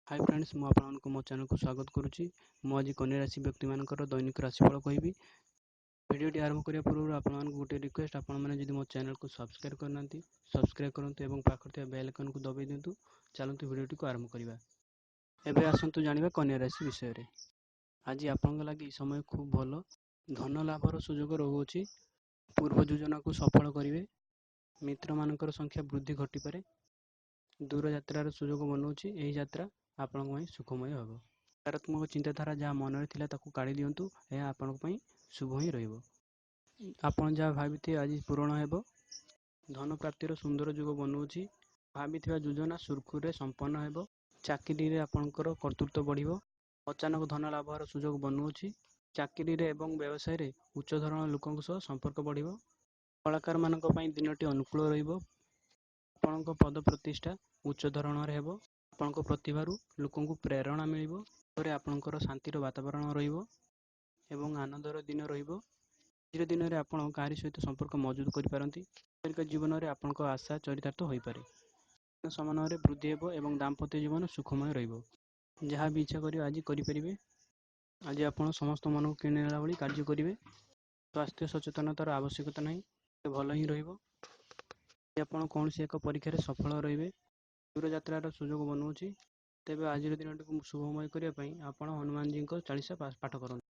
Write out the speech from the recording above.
High friends, ମୁଁ ଆପଣମାନଙ୍କୁ ମୋ ଚ୍ୟାନେଲକୁ ସ୍ୱାଗତ କରୁଛି। ମୁଁ ଆଜି କନ୍ୟା ରାଶି ବ୍ୟକ୍ତିମାନଙ୍କର ଦୈନିକ ରାଶିଫଳ କହିବି। ଭିଡ଼ିଓଟି ଆରମ୍ଭ କରିବା ପୂର୍ବରୁ ଆପଣମାନଙ୍କୁ ଗୋଟିଏ ରିକ୍ୱେଷ୍ଟ, ଆପଣମାନେ ଯଦି ମୋ ଚ୍ୟାନେଲକୁ ସବସ୍କ୍ରାଇବ୍ କରିନାହାନ୍ତି, ସବସ୍କ୍ରାଇବ୍ କରନ୍ତୁ ଏବଂ ପାଖରେ ଥିବା ବେଲ୍ ଆଇକନ୍କୁ ଦବାଇ ଦିଅନ୍ତୁ। ଚାଲନ୍ତୁ ଭିଡ଼ିଓଟିକୁ ଆରମ୍ଭ କରିବା। ଏବେ ଆସନ୍ତୁ ଜାଣିବା କନ୍ୟା ରାଶି ବିଷୟରେ। ଆଜି ଆପଣଙ୍କ ଲାଗି ସମୟ ଖୁବ୍ ଭଲ। ଧନ ଲାଭର ସୁଯୋଗ ରହୁଅଛି। ପୂର୍ବ ଯୋଜନାକୁ ସଫଳ କରିବେ। ମିତ୍ରମାନଙ୍କର ସଂଖ୍ୟା ବୃଦ୍ଧି ଘଟିପାରେ। ଦୂରଯାତ୍ରାର ସୁଯୋଗ ବନାଉଛି। ଏହି ଯାତ୍ରା ଆପଣଙ୍କ ପାଇଁ ସୁଖମୟ ହେବ। ନକାରାତ୍ମକ ଚିନ୍ତାଧାରା ଯାହା ମନରେ ଥିଲା ତାକୁ କାଢ଼ି ଦିଅନ୍ତୁ, ଏହା ଆପଣଙ୍କ ପାଇଁ ଶୁଭ ହିଁ ରହିବ। ଆପଣ ଯାହା ଭାବିଥିବେ ଆଜି ପୂରଣ ହେବ। ଧନ ପ୍ରାପ୍ତିର ସୁନ୍ଦର ଯୁଗ ବନାଉଛି। ଭାବିଥିବା ଯୋଜନା ସୁରୁଖୁରୁରେ ସମ୍ପନ୍ନ ହେବ। ଚାକିରିରେ ଆପଣଙ୍କର କର୍ତ୍ତୃତ୍ୱ ବଢ଼ିବ। ଅଚାନକ ଧନ ଲାଭର ସୁଯୋଗ ବନୁଅଛି। ଚାକିରିରେ ଏବଂ ବ୍ୟବସାୟରେ ଉଚ୍ଚ ଧରଣର ଲୋକଙ୍କ ସହ ସମ୍ପର୍କ ବଢ଼ିବ। କଳାକାରମାନଙ୍କ ପାଇଁ ଦିନଟି ଅନୁକୂଳ ରହିବ। ଆପଣଙ୍କ ପଦ ପ୍ରତିଷ୍ଠା ଉଚ୍ଚ ଧରଣର ହେବ। ଆପଣଙ୍କ ପ୍ରତିଭାରୁ ଲୋକଙ୍କୁ ପ୍ରେରଣା ମିଳିବ। ଘରେ ଆପଣଙ୍କର ଶାନ୍ତିର ବାତାବରଣ ରହିବ ଏବଂ ଆନନ୍ଦର ଦିନ ରହିବ। ଆଜିର ଦିନରେ ଆପଣ କାହାରି ସହିତ ସମ୍ପର୍କ ମଜବୁତ କରିପାରନ୍ତି। ପାରିବାରିକ ଜୀବନରେ ଆପଣଙ୍କ ଆଶା ଚରିତାର୍ଥ ହୋଇପାରେ। ସମାନରେ ବୃଦ୍ଧି ହେବ ଏବଂ ଦାମ୍ପତ୍ୟ ଜୀବନ ସୁଖମୟ ରହିବ। ଯାହା ବି ଇଚ୍ଛା କରିବେ ଆଜି କରିପାରିବେ। ଆଜି ଆପଣ ସମସ୍ତ ମନକୁ କିଣି ନେଲା ଭଳି କାର୍ଯ୍ୟ କରିବେ। ସ୍ୱାସ୍ଥ୍ୟ ସଚେତନତାର ଆବଶ୍ୟକତା ନାହିଁ, ଭଲ ହିଁ ରହିବ। ଆପଣ କୌଣସି ଏକ ପରୀକ୍ଷାରେ ସଫଳ ରହିବେ। ଦୂରଯାତ୍ରାର ସୁଯୋଗ ବନାଉଛି। ତେବେ ଆଜିର ଦିନଟିକୁ ଶୁଭମୟ କରିବା ପାଇଁ ଆପଣ ହନୁମାନଜୀଙ୍କ ଚାଳିଶା ପାଠ କରନ୍ତୁ।